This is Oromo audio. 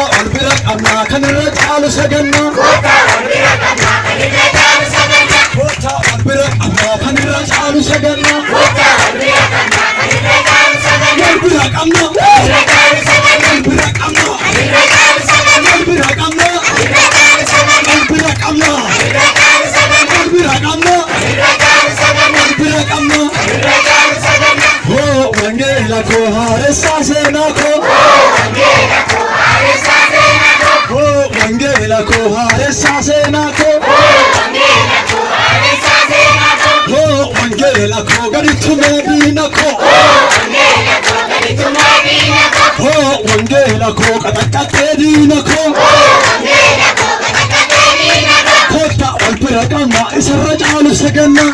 Kottaa wal bira qabnaa kan irra caalu saganna. Kottaa wal bira qabnaa kan irra caalu saganna. Kottaa wal bira qabnaa kan irra caalu saganna. Kottaa wal bira qabnaa kan irra caalu saganna. Wal bira qabnaa. Irra caalu saganna. Wal bira qabnaa. Irra caalu saganna. Wal bira qabnaa. Irra caalu saganna. Wal bira qabnaa. Irra caalu saganna. Wal bira qabnaa. Irra caalu saganna. Wal bira qabnaa. Irra caalu saganna. Hoo wangeela koo haaressaa seenaa koo. Hoo wangeela koo haaressaa seenaa koo. Hoo wangeela koo gadi tumee diina koo. Hoo wangeela koo qaxaqqaxxee diina koo. Kottaa wal bira qabnaa isarra caalu saganna.